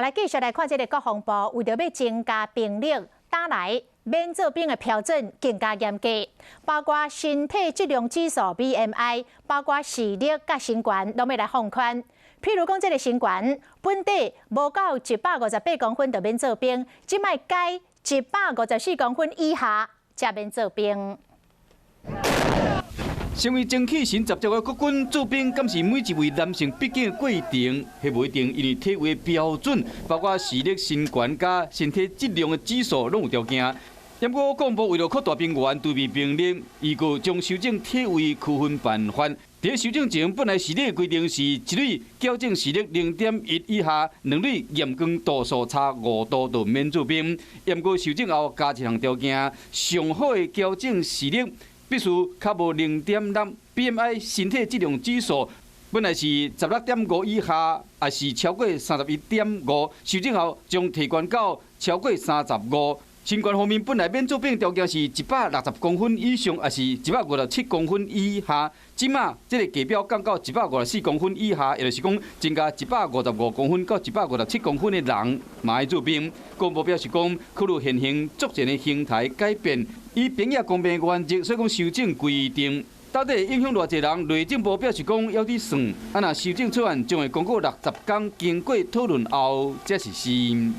來繼續來看這个國防部，為著欲增加兵力，打來免做兵的標準更加嚴格，包括身體質量指數 BMI，包括視力佮身懸，攏欲來放寬。譬如講，這个身懸本底無夠158公分就免做兵，這擺改154公分以下才免做兵。成為精氣神十足的國軍做兵，敢是每一位男性必經的過程？彼無一定，因為體位標準，包括視力、身懸佮身體質量的指數，攏有條件。不過國防部為了擴大兵源、儲備兵力，預告將修正體位區分辦法。佇修正前，本來視力規定是一蕊矯正視力0.1以下，兩蕊驗光度數差5度就免做兵。不過修正後加一項條件，上好的矯正視力必須較無0.6，BMI 身體質量指數本來是16.5以下，抑是超過31.5，修正後將提懸到超過35。身懸方面，本來免做兵條件是160公分以上，抑是157公分以下。這馬這个低標降到154公分以下，也就是講增加155公分到157公分的人嘛愛做兵。國防部表示講，考慮現行作戰的形態改變，以兵役公平原則，所以講修正規定。到底影響偌濟人？內政部表示講，猶佇算，啊若修正草案將會公告60天，經過討論後才實施。